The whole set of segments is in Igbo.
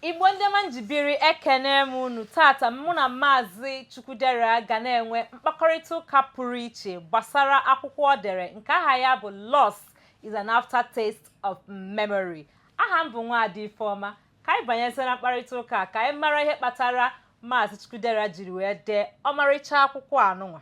Igbo ndị ọma njibiri, ekene m unu. Tata mụ na Maazị Chukwudera ga na-enwe mkpakọrịta ụka pụrụ iche gbasara akwụkwọ o dere nke aha ya bụ Loss Is an Aftertaste of Memory. Aha m bụ Nwaada Ifeọma. Ka anyị banyezie na mkparịta ụka, ka anyị mara ihe kpatara Maazị Chukwudera jiri wee dee ọmarịcha akwụkwọ anụnwa.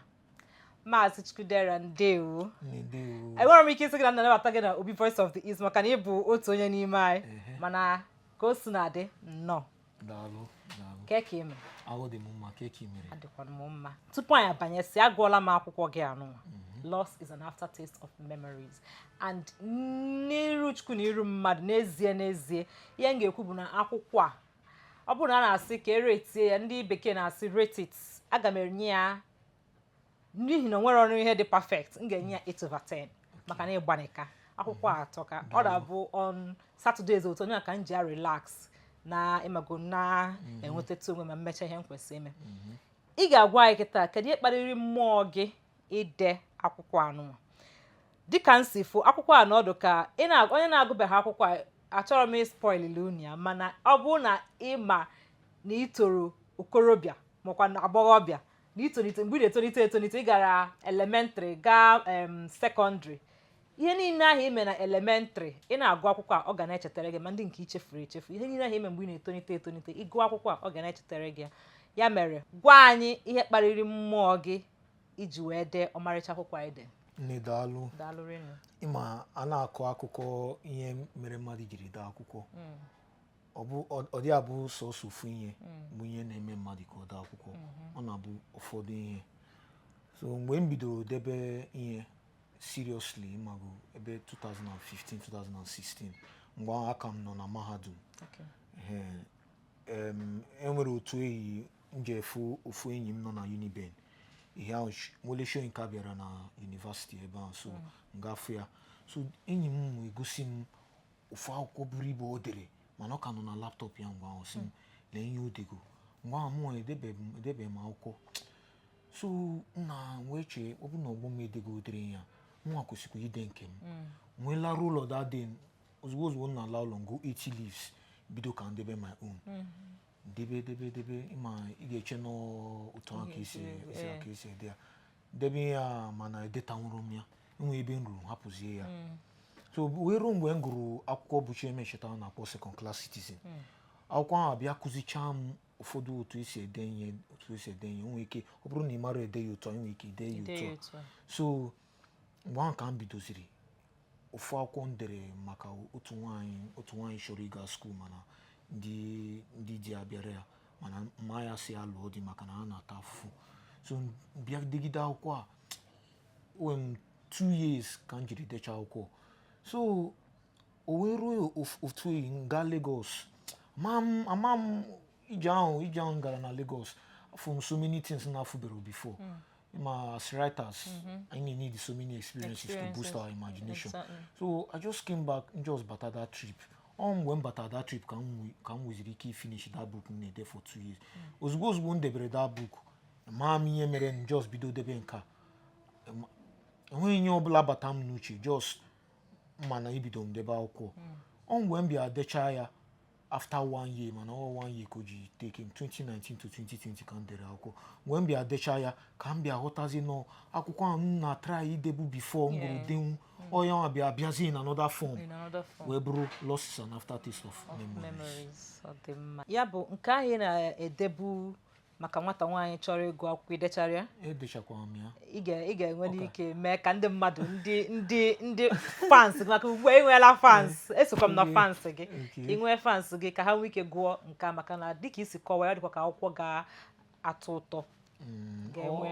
Maazị Chukwudera, ndewo. Ndewo. Enwere m ike isi gị na m na-anabata gị na Obi Voice of the East maka na ị bụ otu onye n'ime anyị, mana ka o si na-adị, nnọọ. Daalụ, daalụ. Kee ka ime? Ahụ dị m mma. Ka ị mere? Adịkwana m mma. Tupu anyị abanyesi, agụọla m akwụkwọ gị anụnwa, Loss Is an Aftertaste of Memories, and n'iru Chukwu na iru mmadụ, n'ezie n'ezie, ihe m ga-ekwu bụ na akwụkwọ a, ọ bụrụ na a na-asị ka eretie ya, ndị bekee na-asị "rate it", aga m enye ya, n'ihi na o nwere ọrụ ihe dị perfect, m ga-enye ya 8 over 10 maka na ịgbanika akwụkwọ a atọka. Ọ na-abụ on Saturdays, otu onye a ka m ji a relax na ịmago na-enwetata onwe ma mmecha ihe m kwesịrị ime. Ị ga-agwa anyị kịta, kedu ihe kpaliri mmụọ gị ide akwụkwọ anụnwa? Dịka m si fụ akwụkwọ a n'ọdụ ka ị na onye na-agụbeghị akwụkwọ a, achọrọ m ịspoilili unu ya, mana ọ bụrụ na ị ma na ị toro okorobịa makwa na agbọghọbịa na itolite, mgbe ị na-etolite etolite, ị gara elementary, gaa secondary, ihe niile ahụ ime na elementary, ị na-agụ akwụkwọ a, ọ ga na-echetara gị, ma ndị nke ichefuru echefu, ihe niile ahụ ime mgbe ị na-etolite etolite, ịgụ akwụkwọ a, ọ ga na-echetara gị ya. Ya mere, gwa anyị ihe kpaliri mmụọ gị iji wee dee ọmarịcha akwụkwọ anyị dee. Nne, daalụ. Daalụ rinne. Ịma, a na-akọ akụkọ ihe mere mmadụ jiri dee akwụkwọ, ọ bụ ọ dị abụ sọsọ ofu ihe bụ ihe na-eme mmadụ ka ọ dee akwụkwọ. Ọ na-abụ ụfọdụ ihe. So mgbe m bidoro debe ihe seriously, ịmago, ebe 2015, 2016, mgbe ahụ aka m nọ na mahadum. Ehe, enwere otu enyi m ji efu, ofu enyi m nọ na Uniben, ihe ahụ Wole Soyinka bịara na university ebe ahụ, so m gafụ ya. So enyi m wee gosi m ofu akwụkwọ buru ibu o dere, mana ọ ka nọ na laptop ya mgbe ahụ. Sị m lee ihe o dego mgbe ahụ. Mụ edebeghị m akwụkwọ, so nna wee chee, ọ bụrụ na ọgbọ m edego dere ya, mụnwa kwesịrị ide nke m. Nwee larụ ụlọ that day, ozugbo ozugbo m na-ala ụlọ, ngo 80 leaves, bido ka m debe my own, debe, debe, debe. Ịma ị ga-eche n'otu ahụ ka esi ka esi ede ya, debe ya, mana edetanwuru m ya. Enwe ebe m ruru, hapụzie ya. So wee ruo mgbe m gụrụ akwụkwọ bụ Emecheta a na-akpọ Second Class Citizen. Akwụkwọ ahụ abịa kụzichaa m ụfọdụ otu esi ede ihe, otu esi ede ihe. Nwere ike ọ bụrụ na ị mara ede ya otu a, nwere ike ide ya ide otu ya a. Otu a. So mgbe ahụ ka m bidoziri ofu akwụkwọ m dere maka otu nwaanyị chọrọ ịga school, mana ndị di ya bịara ya, mana mma ya si ya lụọ di maka na ha na-ata afụfụ. So m bịa degide akwụkwọ a, o m 2 years ka m jiri dechaa akwụkwọ. So o wee ruo otu eyi m gaa Lagos, ama m ama m ije ahụ m gara na Lagos from so many things na afụbero before. Ma as writers, anyị need so many experiences to boost Experiences. our imagination. So I just came back, just bata that trip. Ọ mgbe m bata that trip ka m nweziri ike finish that book m na-ede for 2 years. Ozugbo ozugbo m debere that book, maa m ihe mere m just bido debe nke a. Enweghị ihe ọbụla bata m n'uche, just mana ibido m debe akwụkwọ. Ọ mgbe m bịa dechaa ya after one year, mana ọ one year ka o ji take m, 2019 to 2020 ka m dere akwụkwọ. Mgbe m bịa dechaa ya ka m bịa ghọtazi nọ akwụkwọ ahụ m na try idebu before m gụrụ denwu, ọ ya nwa bịa bịazi in another form, In another form. wee bụrụ Loss Is an Aftertaste of of Memories. Memories. Ọ dị mma. Ya bụ nke ahụ ị na-edebu maka nwata nwaanyị chọrọ ịgụ akwụkwọ, idechara ya? Edechakwara m ya. Ị ga-enwere ike mee ka ndị mmadụ, ndị fans gị, maka ugbu a ị nweela fans, esokwa m na fans gị. Ị nwee fans gị ka ha nwee ike gụọ nke a, maka na dịka isi kọwaa ya, dịkwa ka akwụkwọ ga-atọ ụtọ ga-enwe.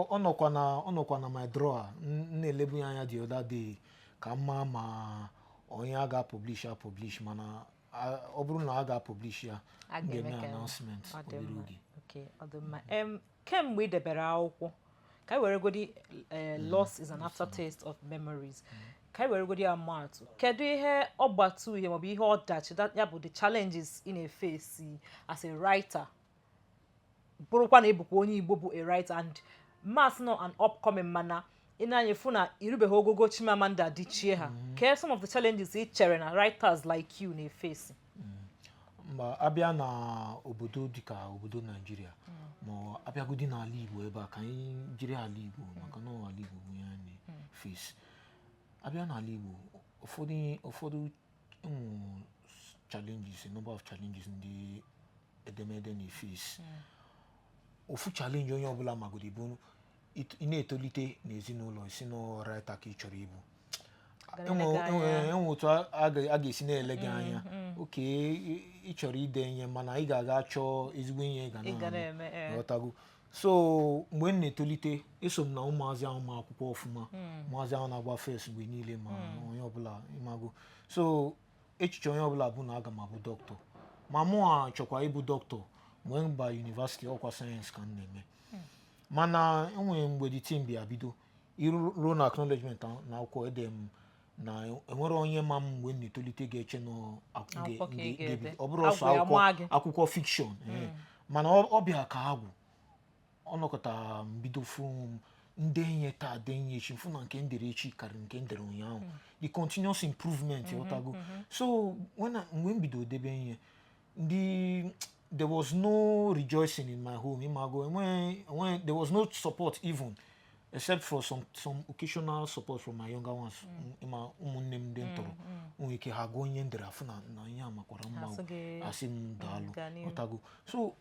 Ọ nọkwa na my drawer. M na-elebu ya anya the other day ka m maa ma onye a ga-publish a publish, mana ọ bụrụ na a ga-publish ya, A m ga-eme ga-eme ka announcement ọ dị obere mma. oge. Okay, ọ dị mma. Kemgbe ị debere akwụkwọ, ka anyị weregodi Loss Is an Aftertaste of Memories, ka anyị weregodi ya maa atụ, kedu ihe ọgbata uhie maọbụ ihe ọdachi, ya bụ the challenges ị na-efesi as a writer, bụrụkwa na ị bụkwa onye Igbo bụ a writer and mass nọ an upcoming, mana ị na-anya fụ na irubeghị ogogo Chimamanda Adichie ha? Kee some of the challenges ị chere na writers like you na-efesi? Mba, abịa na obodo dịka obodo Naijiria, ma ọ abịagodi n'ala Igbo ebe a, ka anyị jiri ala Igbo, maka na ọ ala Igbo bụ ihe anyị na-face. Abịa n'ala Igbo, ụfọdụ ụmụ challenges, a number of challenges ndị edemede na-face. Ofu challenge onye ọbụla magodi bụ ị na-etolite n'ezinụlọ, isi na writer ka ị chọrọ ịbụ. Gara ele gị anya. Enwe otu a ga-esi na-ele gị anya. Oke ị chọrọ ide ihe, mana ị ga-aga chọọ ezigbo ihe ị ga Ị ga na-arụ. Na-eme, ee. Ghọtago? So mgbe m na-etolite, eso m na ụmụazị ahụ ma akwụkwọ ọfụma, ụmụazị ahụ na-agba first mgbe niile, ma onye ọbụla ịmago. So echiche onye ọbụla bụ na aga m abụ dọkịta, ma mụ a chọkwa ịbụ dọkịta. Mgbe m ba university, ọkwa sayensị ka m na-eme, mana enwere mgbe the team bịa bido iruo na acknowledgement na akwụkwọ ede m na enwere onye ma m mgbe m na-etolite ga-eche na Akwụkwọ ka ị ga-ede. Ọ bụrụ ọsọ Agwụ ya maa akwụkwọ gị. Akwụkwọ fiction, ee. Mana ọ bịa ka agwụ ọ nọkọta mbido fụ m nde ihe taa, de ihe echi, mfụ na nke m dere echi karịrị nke m dere ụnyaahụ, the continuous improvement, ịghọtago? So mgbe m bido debe ihe ndị, there was no rejoicing in my home, ịmago? Enweghị, there was no support even, except for some occasional support from my younger ones, ịma, ụmụnne m ndị m tọrọ nwere ike ha gụọ ihe m dere, afụ na ihe a makwara mma. Asị gị, asị m daalụ. Gaa n'ihu. Ghọtago? So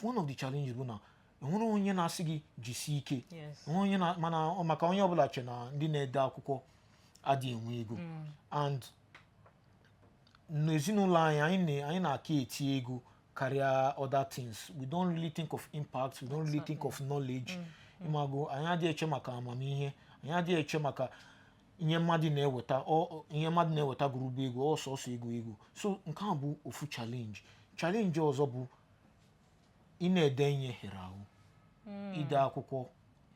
one of the challenges bụ na enwere onye na-asị gị jisie ike. Enwere onye na, mana ọ maka onye ọbụla che na ndị na-ede akwụkwọ adịghị enwe ego, and n'ezinụlọ anyị, anyị na-aka eti ego karịa other things. We don't really think of impact, we don't really think of knowledge, ịmago? Anyị adịghị eche maka amamihe, anyị adịghị eche maka ihe mmadụ na-eweta. Ihe mmadụ na-eweta gụrụbụ ego, ọsọsọ ego, ego. So nke a bụ ofu challenge. Challenge ọzọ bụ ị na-ede ihe hịrị ahụ, ide akwụkwọ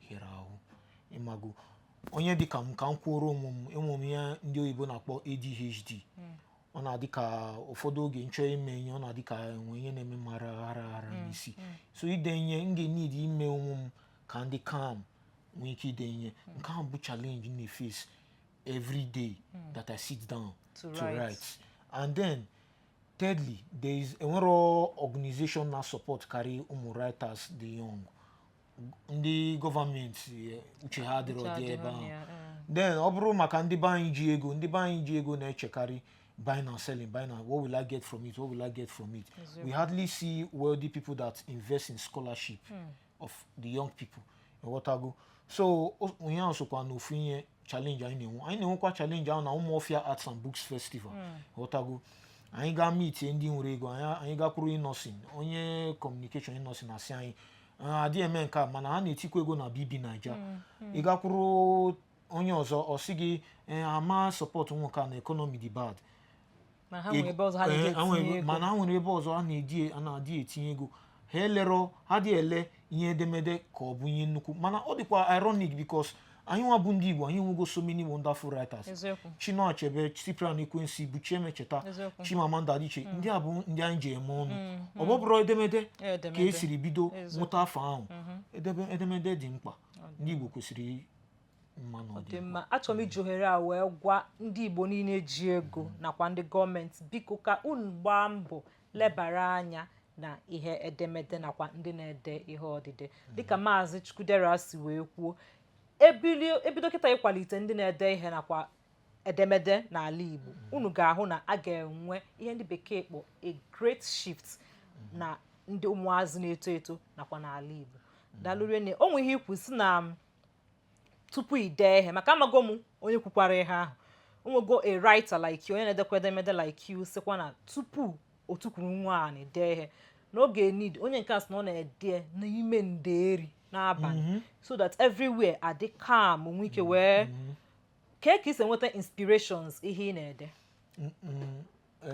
hịrị ahụ, ịmago? Onye dịka m, ka m kwuoro onwe m, enwe m ihe ndị oyibo na-akpọ ADHD. Ọ na-adị ka ụfọdụ oge nchọ ime ihe, ọ na-adị ka enwe ihe na-eme m aghara aghara aghara n'isi. So ide ihe, m ga-need ime onwe m ka ndị calm nwee ike ide ihe. Nke ahụ bụ challenge m na-face every day that I sit down to to write. Write. And then thirdly, there is enwero organization na support karị ụmụ writers dị young. Ndị gọọmenti, uche ha adịrọ Uche dị ebe adịrọ ahụ. na ya, eh. Then ọ bụrụ maka ndị be anyị ji ego, ndị be anyị ji ego na-echekarị buying and selling, buying and what will I get from it, what will I get from it. We hardly see wealthy people that invest in scholarship of the young people, ịghọtago? So onye ahụ sokwa n'ofu ihe challenge anyị na-enwe. Anyị na-enwekwa challenge ahụ na Ụmụọfịa Arts and Books Festival, ịghọtago? Anyị gaa meet ndị nwere ego, anyị gakwuru Innoson, onye communication Innoson asị anyị, "Ah, adịghị eme nke a," mana ha na-etikwa ego na BB Naija. Ị gakwuru onye ọzọ, ọ sị gị, "Eh, ama support nwoke a na economy dị bad." Ma ha nwere ebe ọzọ ha na-eji Eh, ha nwere etinye ego. Mana ha nwere ebe ọzọ a na-adị etinye ego. Ha elero, ha dị ele ihe edemede ka ọ bụ ihe nnukwu. Mana ọ dịkwa ironic because anyị nwa bụ ndị Igbo, anyị nwego so many wonderful writers. Chinua Achebe, Cyprian Ekwensi, Buchi Emecheta, Chimamanda Adichie, ndị a bụ ndị anyị ji eme ọnụ. Ọ bụrụ edemede ka Edemede. esiri bido nweta afọ ahụ. Edemede dị mkpa, ndị Igbo kwesịrị mma na Ọ ọ dị dị mma. Achọrọ m iji ohere a wee gwa ndị Igbo niile ji ego nakwa ndị gọọmenti, biko, ka unu gbaa mbọ lebara anya na ihe edemede nakwa ndị na-ede ihe odide, dịka Maazị Chukwudera si wee kwuo. Ebido kịta ịkwalite ndị na-ede ihe nakwa edemede n'ala Igbo, unu ga-ahụ na a ga-enwe ihe ndị bekee kpọ a great shift na ndị ụmụazị na-eto eto nakwa n'ala Igbo. Daalụ rinne. O nwe ihe ikwu si na tupu i dee ihe, maka amago m onye kwukwara ihe ahụ, onwego a writer like you, onye na-edekwa edemede like you, sịkwa na tupu o tukwuru nwaanyị dee ihe n'oge need, onye nke a sị na ọ na-ede n'ime ndeeri n'abalị so that everywhere adị calm, onwe ike wee kee ka isi enweta inspirations ihe ị na-ede,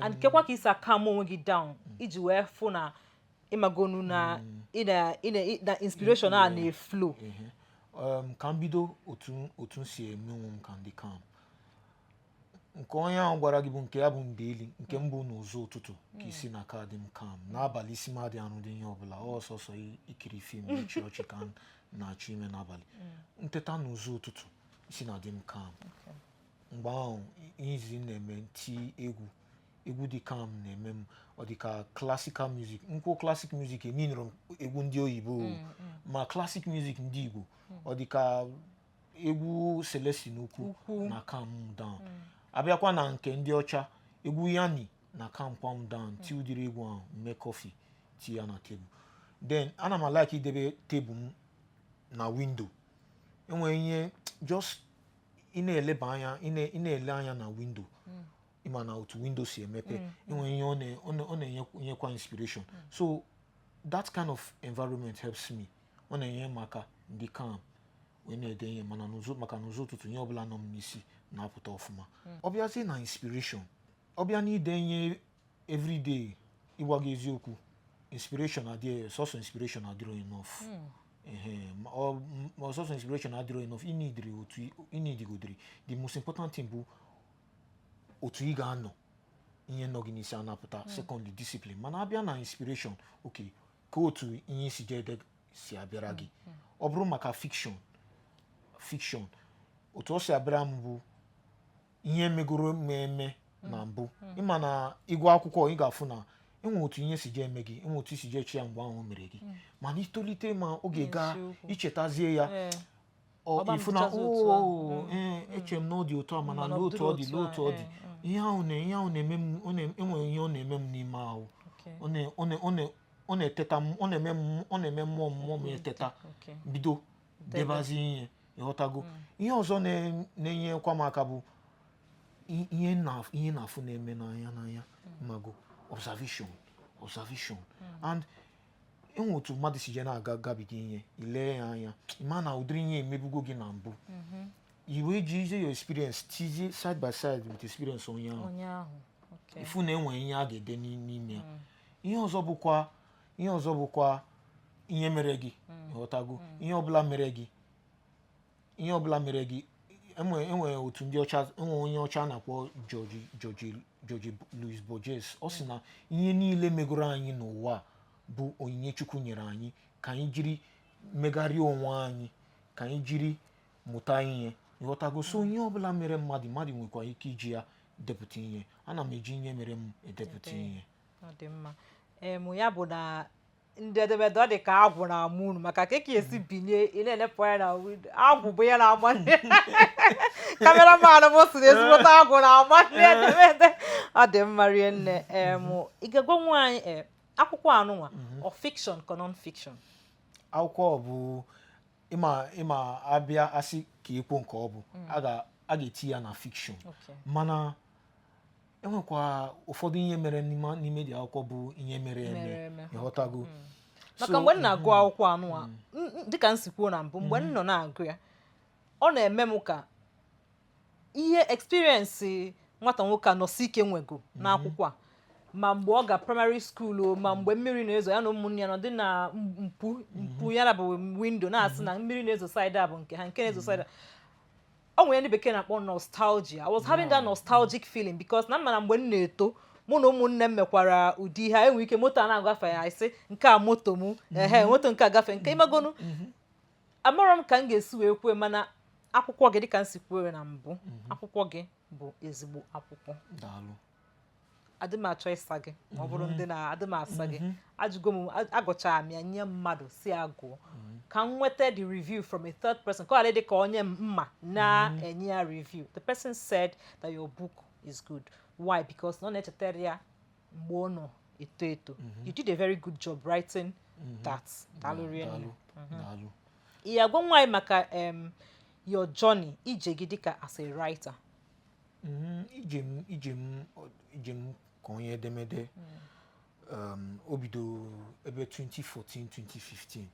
and kekwa ka isi calm onwe gị down iji wee fụ na ịmagonu na na inspiration a na-eflow. Ehe. Ka m bido otu m si eme onwe m ka ndị calm. Nke onye ahụ gwara gị bụ nke ya bụ ndeli, nke m bụ n'ụzọ ụtụtụ ka isi na ka dị m calm. N'abalị, isi m adịghị arụ dị ihe ọbụla, ọ sọsọ ikiri film, ịchị ọchị ka m na-achọ ime n'abalị. Nteta n'ụzọ ụtụtụ, isi na-adị m calm. Mgbe ahụ, ihe izizi m na-eme, nti egwu, egwu dị calm na-eme m. Ọ dị ka classical music. Nkwuo classic music, eminụrụ m egwu ndị oyibo o. Ma classic music ndị Igbo, ọ dị ka egwu Celestine Ukwu Ukwu. na calm m down. Abịakwa na nke ndị ọcha, egwu Yanni na calm kwa m down. Ti ụdịrị egwu ahụ, mee coffee, tie ya na tebụl. Then ana m alike idebe tebụl m na window. Enwere ihe just ị na-eleba anya, ị na-ele anya na window, ịma na otu window si emepe, enwere ihe ọ na-enyekwa inspiration. So that kind of environment helps me. Ọ na-enye m aka ndị calm wee na-ede ihe, mana n'ụzọ, maka n'ụzọ ụtụtụ, ihe ọbụla nọ m n'isi na-apụta ọfụma. Ọ bịazie na inspiration, ọ bịa n'ide ihe everyday, ịgwa gị eziokwu, inspiration adịghị sọsọ. Inspiration adịrọ enough. Ehe, ma sọsọ inspiration adịrọ enough. Ịnidiri otu ịnidigodiri, the most important thing bụ otu ị ga-anọ, ihe nọ gị n'isi anapụta. Secondly, discipline. Mana abịa na inspiration, okay, ka otu ihe isi je ede si abịara gị, ọ bụrụ maka fiction, otu ọ si abịara m bụ ihe megoro m eme na mbụ. Ịma na ịgụ akwụkwọ, ị ga-afụ na enwe otu ihe si je eme gị, enwe otu isi je eche ya mgbe ahụ o mere gị, mana itolite ma oge gaa, Eziokwu. ichetazie ya, ọ Ọgba ịfụ na mbụchazi otu ahụ. "Oo, ee, eche m na ọ dị otu a, mana Mana lee ọ otu ọ dị, dịrị lee otu ọ otu a, dị." Ihe ahụ na-eme m, enwere ihe ọ na-eme m n'ime ahụ. Ọ na-eteta m, ọ na-eme m, ọ na-eme mmụọ m eteta, bido debazi ihe. Ịghọtago? Ihe ọzọ na-enyekwa m aka bụ ihe na-afụ na-eme n'anya, mago observation. And enwe otu mmadụ si je na-aga gabiga ihe, ile ya anya, ịma na ụdịrị ihe emebugo gị na mbụ, i wee jizie your experience tizie side by side with experience onye ahụ. Onye ahụ. Okay. Ifu na enwe ihe a ga-ede n'ime ya. Ihe ọzọ bụkwa ihe mere gị. Ịghọtago? Ihe ọbụla mere gị, ihe ọbụla mere gị, enwe otu ndị ọcha, enwe onye ọcha a na-akpọ George Louis Borges. Ọ sị na ihe niile megoro anyị n'ụwa a bụ onyinye Chukwu nyere anyị ka anyị jiri megharịa onwe anyị, ka anyị jiri mụta ihe. Ịghọtago? So ihe ọbụla mere mmadụ, mmadụ nwekwa ike iji ya depụta ihe. Ana m eji ihe mere m edepụta Ede. ihe. Ọ dị mma. Ya bụ na ndị edemede, ọ dị ka agwụ na-ama unu, maka ka esi binye, ị na-elepụ anya na window, agwụ bụ ya na-agba ndị cameraman m si na ezigbote agwụ na-agba ndị edemede. Ọ dị mma rie nne. Ị ga-agwa nwa anyị, akwụkwọ anụnwa, ọ fiction ka non fiction? Akwụkwọ bụ ịma abịa asị ka ekwo nke ọ bụ, a ga-eti ya na fiction. Mana enwekwa ụfọdụ ihe mere n'ime dị akwụkwọ bụ ihe mere eme. Mere eme. Ịghọtago? Maka So, mgbe m na-agụ akwụkwọ anụnwa, dịka m si kwuo na mbụ, mgbe m nọ na-agụ ya, ọ na-eme m ka ihe experience nwata nwoke a nọsi ike nwego n'akwụkwọ a, ma mgbe ọ ga primary school o, ma mgbe mmiri na-ezo, ya na ụmụnne ya nọdị na mpu ya na bụ window na-asị na mmiri na-ezo side a bụ nke ha, nke na-ezo side a. O nwere ndị bekee na-akpọ nostalgia. I was having that nostalgic feeling because na mma na mgbe m na-eto, mụ na ụmụnne m mekwara ụdị ihe a. Enwere ike moto a na-agafe ya, isi nke a moto mụ, ehe, moto nke a gafe nke ịmagonu. Amarọ m ka m ga-esi wee kwue, mana akwụkwọ gị, dịka m si kwuo na mbụ, akwụkwọ gị bụ ezigbo akwụkwọ. Daalụ. Adị m achọ ịsa gị, ma ọ bụrụ ndị na adị m asa gị. Ajụgo m, agụchara m ya nye mmadụ si agụọ ka m nweta the review from a third person, ka ọ ghara ịdị ka onye mma na-enye ya review. The person said that your book is good. Why? Because na ọ na-echetara ya mgbe ọ nọ eto eto. You did a very good job writing that. Daalụ rinne. Daalụ, daalụ. Ị agwa nwaanyị maka your journey, ije gị dịka as a writer. Ije m ka onye edemede, o bido ebe 2014, 2015,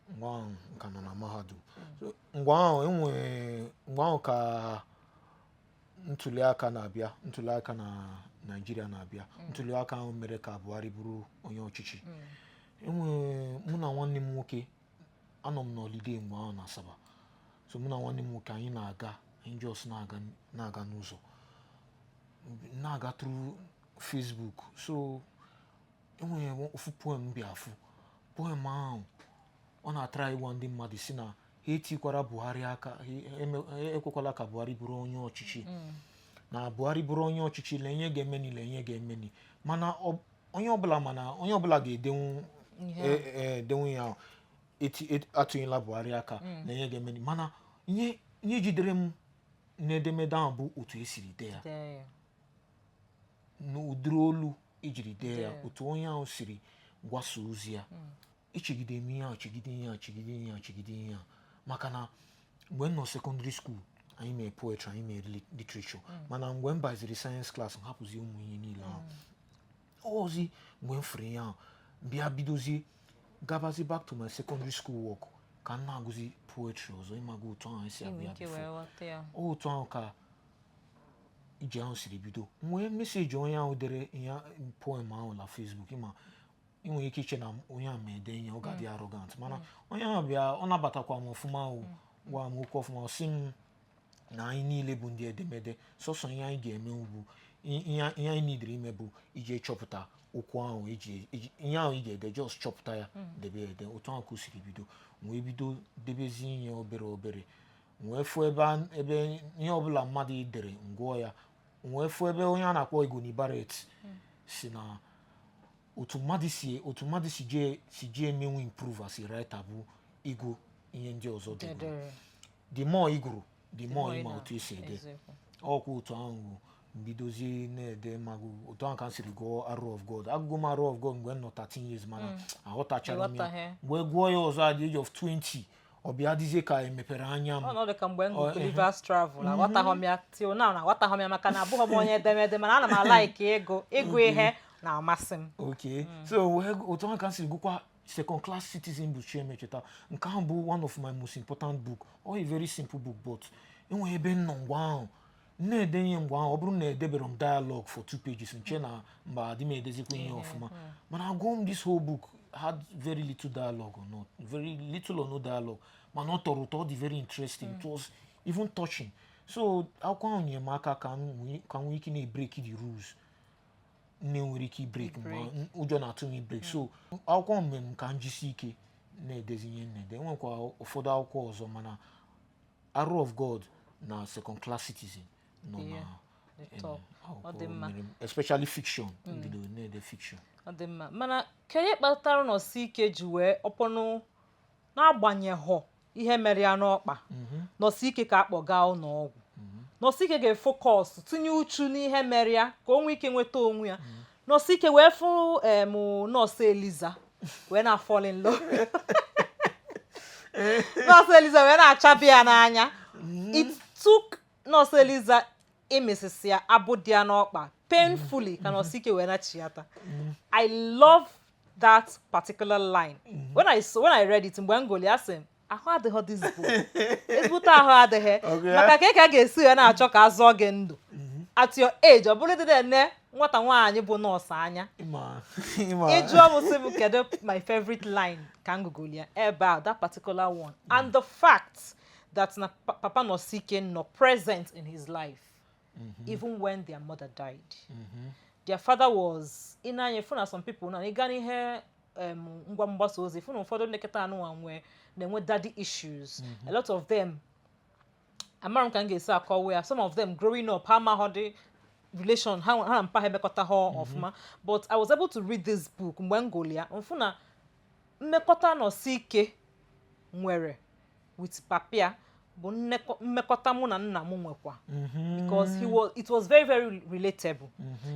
mgbe ahụ m ka nọ na mahadum. So, mgbe ahụ enwe, mgbe ahụ ka ntuli aka na-abịa, ntuli aka na Naịjirịa na-abịa. Ntuli aka ahụ mere ka Buhari bụrụ onye ọchịchị. Enwe mụ na nwanne m nwoke, anọ m n'holiday mgbe ahụ na Asaba. So mụ na nwanne m nwoke, anyị na-aga, anyị just na-aga n'ụzọ, na-aga through Facebook. So enwere ofu poem bịa afụ. Poem ahụ, ọ na-atara ịgwa ndị mmadụ si na ha etikwara Buhari aka, ha ekwekwala ka Buhari bụrụ onye ọchịchị, na Buhari bụrụ onye ọchịchị, lee ihe ga-emeni, lee ihe ga-emeni. Mana Onye ọbụla, mana onye ọbụla ga-edenwu edenwu ya ahụ, atụnyela Buhari aka na ihe ga-eme. Mana ihe ihe jidere m n'edemede ahụ bụ otu esiri dee ya, Dee ya. N'ụdịrị olu ejiri dee ya, Dee ya. otu onye ahụ siri gbasa ozi ya. Echegide m ihe ahụ, chegide ihe ahụ, chegide ihe ahụ, chegide ihe ahụ, maka na mgbe m nọ secondary school, anyị mee poetry, anyị mee literature, mana mgbe m baziri science class, m hapụzi ụmụ ihe niile ahụ. Ozi mgbe m fụrụ ihe ahụ, bịa bidozie gabazi back to my secondary school work ka m na-agụzi poetry ọzọ. Ịmaga otu ahụ esi agụ Inwe ya ike before. Wee ghọta ya. Otu ahụ ka ije ahụ siri bido. M wee message onye ahụ dere ihe poem ahụ na Facebook. Ịma, ị nwere ike iche na onye ahụ ma ede ihe, ọ ga-adị arrogant, mana onye ahụ bịa, ọ nabatakwa m ọfụma, o gwa m okwu ọfụma. Ọ sị m na anyị niile bụ ndị edemede, sọsọ ihe anyị ga-eme bụ ihe ihe anyị nidiri ime bụ iji chọpụta okwu ahụ, iji ihe ahụ ị ga-ede, just chọpụta ya, debe ya ede. Otu ahụ ka o siri bido. M wee bido debezi ihe obere obere. M wee fụ ebe ebe ihe ọbụla mmadụ dere, m gụọ ya. M wee fụ ebe onye a na-akpọ Igoni Barrett si na otu mmadụ si jee emenwu improve as a writer bụ ịgụ ihe ndị ọzọ degoro. Dedere. The more ị gụrụ, the more more ị ma otu esi ede. Ọkwa otu ahụ mbidozie na-ede. Magụ otu ahụ ka m siri gụọ Arrow of God. Agụgụ m Arrow of God mgbe m nọ 13 years, mana aghọtachara m ya. Ịghọtaghị. Mgbe gụọ ya ọzọ at the age of 20, ọ bịa dịzie ka emepere anya m. Ọ nọdụ ka mgbe m Ọ, gụrụ ehe. Gulliver's Travel, aghọtaghị m ya till now, na aghọtaghị m ya, maka na abụghị m onye edemede, mana ana m a-like ịgụ ihe na-amasị m. Okay, so wee otu ahụ ka m siri gụkwa Second Class Citizen bụ Chiemecheta. Nke ahụ bụ one of my most important book. Ọ a very simple book, but enweghị ebe m nọ mgbe ahụ m na-ede ihe. Mgbe ahụ, ọ bụrụ na edebere m dialogue for two pages, nche na mba adị m edezikwa ihe ọfụma, mana agụọ m this whole book had very little dialogue or not, very little or no dialogue, mana ọ tọrọ ụtọ, ọ dị very interesting. It was even touching. So akwụkwọ ahụ nyere m aka ka m nwee ike na-ebreak the rules nne nwere ike ibreak mgbe Break. ụjọ na-atụ m ibreak. So akwụkwọ mere m ka m jisi ike na-edezi ihe m na-ede. Enwekwa ụfọdụ akwụkwọ ọzọ, mana Arrow of God na Second Class Citizen nọ na The top. Ọ akwụkwọ dị mma. mere especially fiction, m bido na-ede fiction. Ọ dị mma, mana kedu ihe kpatara Nọsike ji wee ọpọnụ, n'agbanyeghọ ihe mere ya n'ọkpa, Nọsike ka akpọga ụlọ ọgwụ, Nọsike ga-efocus, tinye uchu n'ihe mere ya ka o nwee ike nweta onwe ya, Nọsike wee fụ nọọsụ Eliza wee na fall in love, nọọsụ Eliza wee na-achabi ya n'anya? It took nọọsụ Eliza ịmịsịsị ya abụ dị ya n'ọkpa painfully ka Nọsike wee nachiata. I love that particular line. When I read it, mgbe m gụrụ ya, sị m ahụ adịghị this book, ezigbote ahụ adịghị, maka ka a ga-esi wee na-achọ ka a zụọ gị ndụ at your age, ọ bụrụ dị na-ene nwata nwaanyị bụ nọọsụ anya. Ịma, ịma. Ịjụọ m sị m kedu my favorite line ka m gụgụrụ ya ebe a, that particular one, and the fact that na Papa Nosike nọ present in his life even when their mother died. Their father was ị na-anya fụ na some people na ịga n'ihe ngwa mgbasa ozi, fụ na ụfọdụ ndị kịta anụnwa nwee na-enwe daddy issues, a lot of them. Amara m ka m ga-esi akọwa ya. Some of them growing up, ha amaghọ relation ha ha na mpa ha emekọta ha ọfụma, but I was able to read this book. Mgbe m gụrụ ya, mfụ na mmekọta Nọsike nwere with papia bụ mmekọta mụ na nna m nwekwa, because he was it was very, very relatable.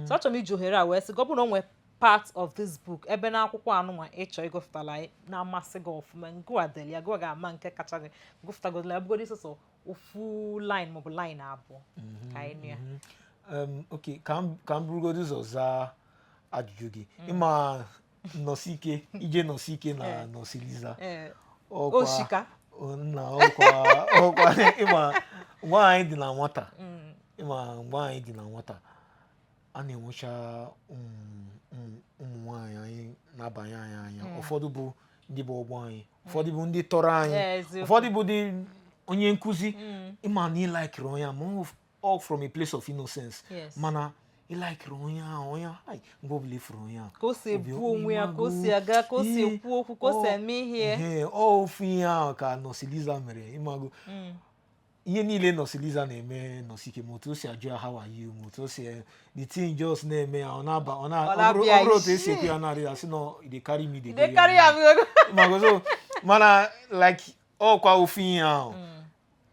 So achọrọ m iji ohere a wee sị gị, ọ bụrụ na o nwee part of this book ebe na akwụkwọ anụnwa ịchọ ịgụfụtala anyị na-amasị gị ọfụma, ngụwa deli ya, gụwa ga-ama nke kacha gị, gụfụtagola ya, bụgodị sọsọ ofu line maọbụ line abụọ, ka anyị nụ ya. Ok, ka m burugodo ụzọ zaa ajụjụ gị. Ịma Nọsike, ije Nọsike na Nọọsụ Eliza, ọkwa Oshika. Nna, ọkwa ịma mgbe anyị dị na nwata, ịma mgbe anyị dị na nwata, a na-enwecha ụmụ nwaanyị anyị na-abanye anyị anya. Ụfọdụ bụ ndị bụ ọgbọ anyị, ụfọdụ bụ ndị tọrọ anyị, ụfọdụ bụ ndị onye nkụzi. Ịma na ịlikiri onye ahụ, ma all from a place of innocence, mana ịlikiri onye ahụ, onye ahụ, ai, mgbe ọbụla ịfụrụ onye ahụ, ka o si ebu onwe ya, ka o si aga, ka o si ekwu okwu, ka o si eme ihe. Ọ ofu ihe ahụ ka Nọọsụ Eliza mere. Ịmago Ihe niile Nọọsụ Liza na-eme Nọsike, ma otu o si ajụ ya, "How are you?" ma otu o si, the thing just na-eme ya, ọ na-aba, ọ na Ọ ọ bụrụ na-abịa ọ bụrụ otu esi isi. Ekwu ya na-adị asị na e dey carry me dey go They here carry and am go. Mago so mana like ọkwa ofu ihe ahụ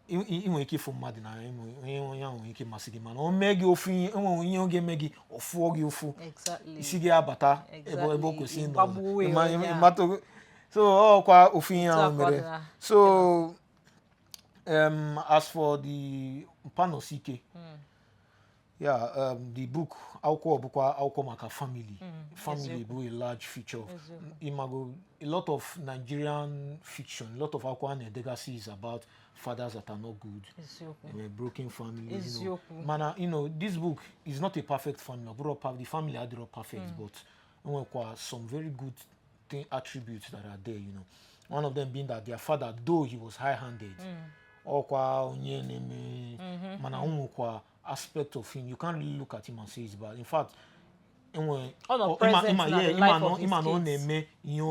ị nwere ike ịfụ mmadụ na onye ahụ nwere ike ịmasị gị, mana o mee gị ofu ihe, enwere ihe ọ ga-eme gị, ọ fụọ gị ụfụ, isi gị abata ebe o kwesịrị ịnọ. Ịgbagbuo ya onye ahụ. So ọkwa ofu ihe Otu a ahụ ka ọ mere. dị na- So as for the Mpa Nosike, yeah, the book, akwụkwọ bụkwa akwụkwọ maka family. Family bụ a large feature. Imago a lot of Nigerian fiction, a lot of akwụkwọ a na-edegasị is about fathers that are not good, broken families. Eziokwu. Mana this book is not a perfect family. Ọ bụrụ the family adịrọ perfect, but enwekwa some very good thing, attributes that are there. One of them being that their father, though he was high-handed, ọkwa onye na-eme, mana o nwekwa aspect of him you can't really look at him and say he's bad. In fact, enwe Ọ nọ present na the life of his ịma na ọ kids. Na-eme ihe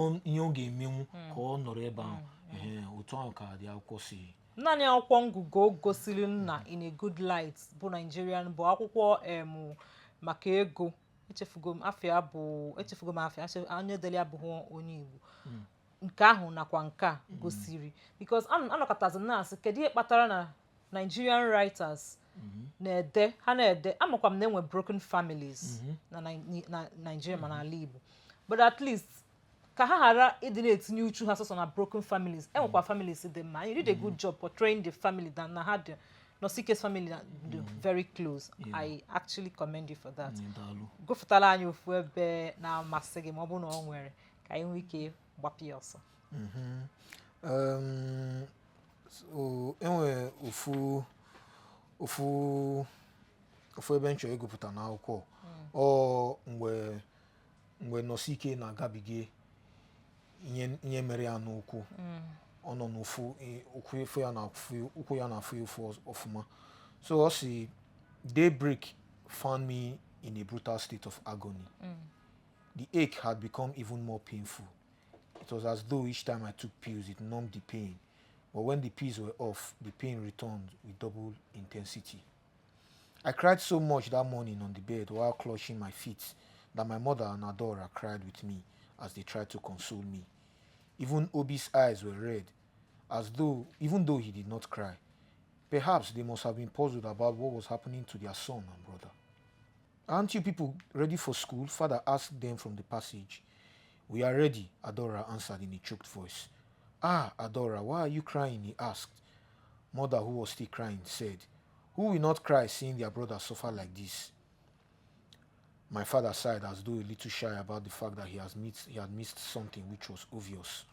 ọ ga-emenwu ka ọ nọrọ ebe ahụ. Ehe, otu ahụ ka dị akwụkwọ si. Naanị akwụkwọ ngụgụ gosiri nna in a good light bụ Nigerian bụ akwụkwọ maka ego. Echefugo m afịa bụ, echefugo m afịa onye dere ya abụghị onye Igbo. Nke ahụ nakwa nke a gosiri, because anọkọtazi m na-asị, kedu ihe kpatara na Nigerian writers na-ede, ha na-ede, amakwa m na enwe broken families na Nigeria ma n'ala Igbo, but at least ka ha ghara ịdị na-etinye uchu ha sọsọ na broken families, enwekwa families dị mma. You did a good job portraying the family that na ha dị, Nosike's family na dị very close. I actually commend you for that. Daalụ. Gụfụtara anyị ofu ebe na-amasị gị, ma ọ bụrụ na ọ nwere, ka anyị nwee ike gbapụ ya ọsọ. So enwere ofu ebe m chọrọ ịgụpụta n'akwụkwọ. Ọ mgbe Nosike na-agabiga ihe mere ya n'ụkwụ, ọ nọ n'ụfụ ụkwụ efu ya na-afụ, ụkwụ ya na-afụ ya ụfụ ọfụma. So ọ sị, "Daybreak found me in a brutal state of agony. The ache had become even more painful. It was as though each time I took pills, it numbed the pain. But when the pills were off, the pain returned with double intensity. I cried so much that morning on the bed while clutching my feet that my mother and Adora cried with me as they tried to console me. Even Obi's eyes were red, as though, even though he did not cry. Perhaps they must have been puzzled about what was happening to their son and brother. 'Aren't you people ready for school?' Father asked them from the passage. 'We are ready,' Adora answered in a choked voice. 'Ah, Adora, why are you crying?' he asked. Mother, who was still crying, said, 'Who will not cry seeing their brother suffer like this?' My father sighed as though a little shy about the fact that he had missed something which was obvious.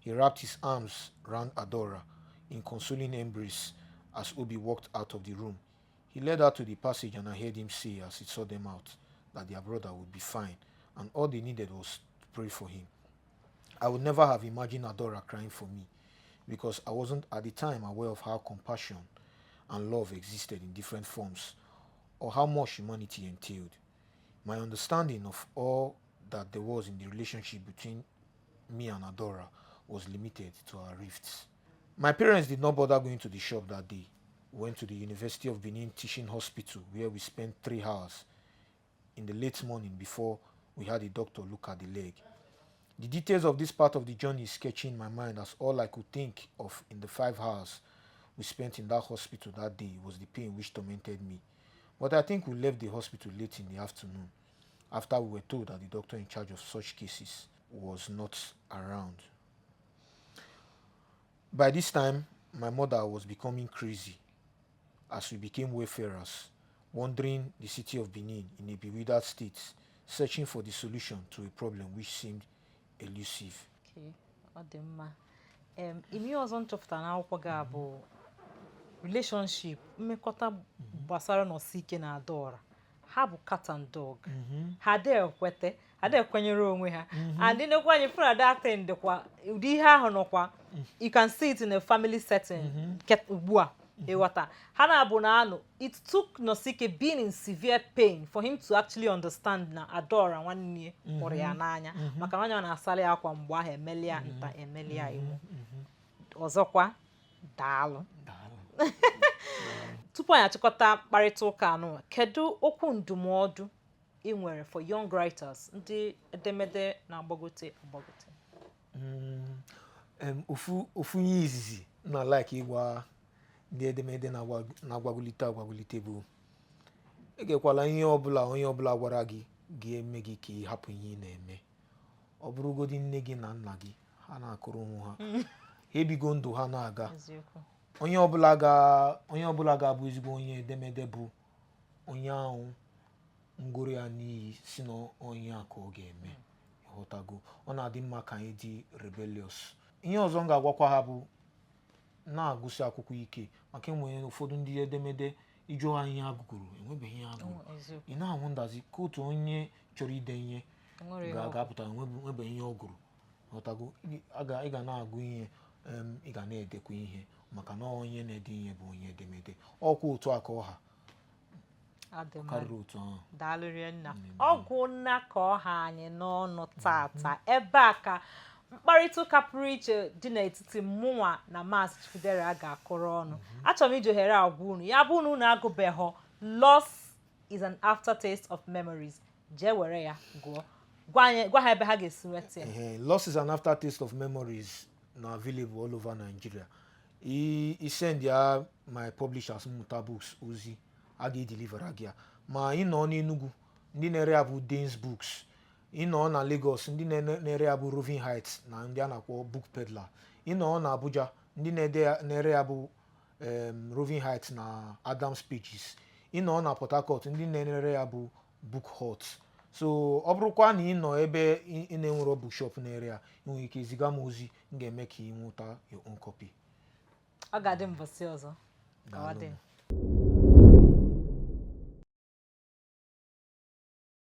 He wrapped his arms round Adora in consoling embrace as Obi walked out of the room. He led her to the passage, and I heard him say as he saw them out that their brother would be fine and all they needed was to pray for him. I would never have imagined Adora crying for me because I wasn't at the time aware of how compassion and love existed in different forms or how much humanity entailed. My understanding of all that there was in the relationship between me and Adora was limited to our rifts. My parents did not bother going to the shop that day. We went to the University of Benin Teaching Hospital, where we spent 3 hours in the late morning before we had a doctor look at the leg. The details of this part of the journey is sketchy in my mind, as all I could think of in the 5 hours we spent in that hospital that day was the pain which tormented me. But I think we left the hospital late in the afternoon after we were told that the doctor in charge of such cases was not around. By this time, my mother was becoming crazy as we became wayfarers, wandering the city of Benin in a bewildered state, searching for the solution to a problem which seemed elusive." Okay, ọ dị mma. Ime ihe ọzọ m chọpụtara n'akwụkwọ gị a bụ relationship, mmekọta gbasara Nosike na Adaora. Ha bụ cat and dog. Ha ada ekwete, ada ekwenyere onwe ha, and ịnekwa anyị fụ na that thing dịkwa, ụdị ihe ahụ nọkwa. You can see it in a family setting ugbu a ịghọta ha na-abụ na anụ. It took Nosike being in severe pain for him to actually understand na Adaora nwanne ya hụrụ ya n'anya, maka na onye ọ na-asara ya akwa mgbe ahụ emelia nta emelia iwu ọzọkwa. Daalụ. Daalụ. Tupu anyị achịkọta mkparịta ụka anụnwa, kedu okwu ndụmọdụ ị nwere for young writers, ndị edemede na-agbagote agbagote? Ofu ihe izizi m na-like ịgwa ndị edemede na-agbagolite agbagolite bụ egekwala ihe ọbụla onye ọbụla gwara gị ga-eme gị ka ị hapụ ihe ị na-eme. Ọ bụrụgodi nne gị na nna gị, ha na-akụrụ onwe ha, ha ebigo ndụ ha na-aga. Onye ọbụla ga-abụ ezigbo onye edemede bụ onye ahụ ngụrụ ya n'iyi si na onye a ka ọ ga-eme. Ịghọtago? Ọ na-adị mma ka anyị dị rebellious. Ihe ọzọ m ga-agwakwa ha bụ na-agụsị akwụkwọ ike, maka enwere ụfọdụ ndị edemede, ịjụọ ha ihe ha gụgụrụ, enwebeghị ihe ha gụrụ. Ị na-ahụ ndazi ka otu onye chọrọ ide ihe ga-apụta, enwebeghị ihe ọ gụrụ. Ghọtago? Ị ga na-agụ ihe, ị ga na-edekwa ihe, maka na onye na-ede ihe bụ onye edemede. Ọkwa otu a ka ọha karịrị otu ahụ. Daalụ nna. Ọgwụ nna ka ọha anyị n'ọnụ tata. Ebe a ka mkparịta ụka pụrụ iche dị n'etiti mụnwa na Maazị Chukwudera ga-akụrụ ọnụ. Achọrọ m iji ohere agwa unu, ya bụ na unu agụbeghọ Loss Is an Aftertaste of Memories, jee were ya gụọ. Gwa ha ebe ha ga-esi nweta ya. Loss Is an Aftertaste of Memories na available all over Nigeria. I send ya my publishers, Mmụta Books, ozi, a ga-edelivera gị ya. Ma ị nọ n'Enugu, ndị na-ere ya bụ Danes Books. Ị nọ na Lagos, ndị na-ere ya bụ Roving Heights na ndị a na-akpọ Book Peddler. Ị nọ na Abuja, ndị na-ere ya bụ Roving Heights na Adams Pages. Ị nọ na Port Harcourt, ndị na-ere ya bụ Book Hut. So ọ bụrụkwa na ị nọ ebe ị na-enwero bookshop na-ere ya, ị nwere ike ziga m ozi, m ga-eme ka ị nweta your own copy. Ọ ga-adị mbọsị ọzọ. Ka ọ dị. Daalụ.